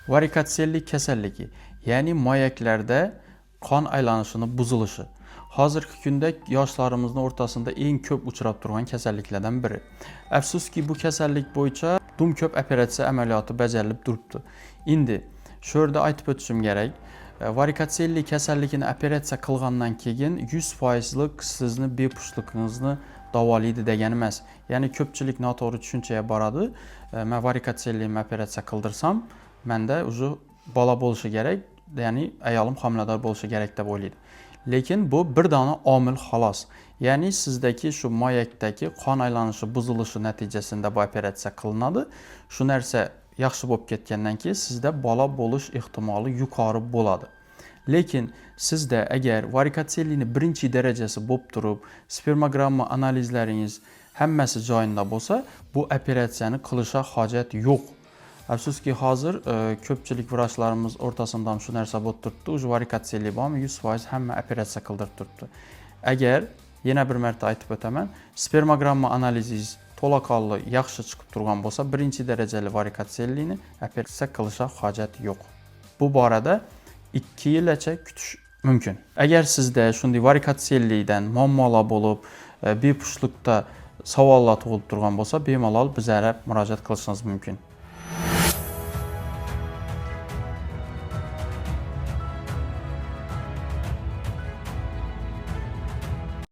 Varikotsellik kasalligi, ya'ni moyaklarda qon aylanishini buzilishi. Hozirgi kunda yoshlarimizni o'rtasida eng ko'p uchrab turgan kasalliklardan biri. Afsuski, bu kasallik bo'yicha dum ko'p operatsiya amaliyoti bajarilib turibdi. Endi shu yerda aytib o'tishim kerak, varikotsellik kasalligini operatsiya qilgandan keyin 100%lik sizni bepushtligingizni davolaydi degani emas. Ya'ni ko'pchilik noto'g'ri tushunchaga boradi. Man varikotsellikni operatsiya qildirsam, manda уже bola bo'lishi kerak, ya'ni ayolim homilador bo'lishi kerak deb o'ylaydi. Lekin bu bir dona omil xolos. Ya'ni sizdagi shu moyakdagi qon aylanishi buzilishi natijasida bu operatsiya qilinadi. Shu narsa yaxshi bo'lib ketgandan keyin sizda bola bo'lish ehtimoli yuqori bo'ladi. Lekin sizda agar varikotsellikni birinchi darajasi bo'lib turib, spermogramma analizlaringiz hammasi joyida bo'lsa, bu operatsiyani qilishga hojat yo'q. Afsuski, hozir ko'pchilik vrachlarimiz o'rtasida ham shu narsa bo'lib turibdi. Уже varikotsellik bormi, 100% hamma operatsiya qildirib turibdi. Agar, yana bir marta aytib o'taman, spermogramma analizingiz to'laqonli yaxshi chiqib turgan bo'lsa, birinchi darajali varikotsellikni operatsiya qilishga hojat yo'q. Bu borada 2 yilgacha kutish mumkin. Agar sizda shunday varikotsellikdan muammolar bo'lib, bepushtlikda savollar tug'ilib turgan bo'lsa, bemalol bizlarga murojaat qilishingiz mumkin.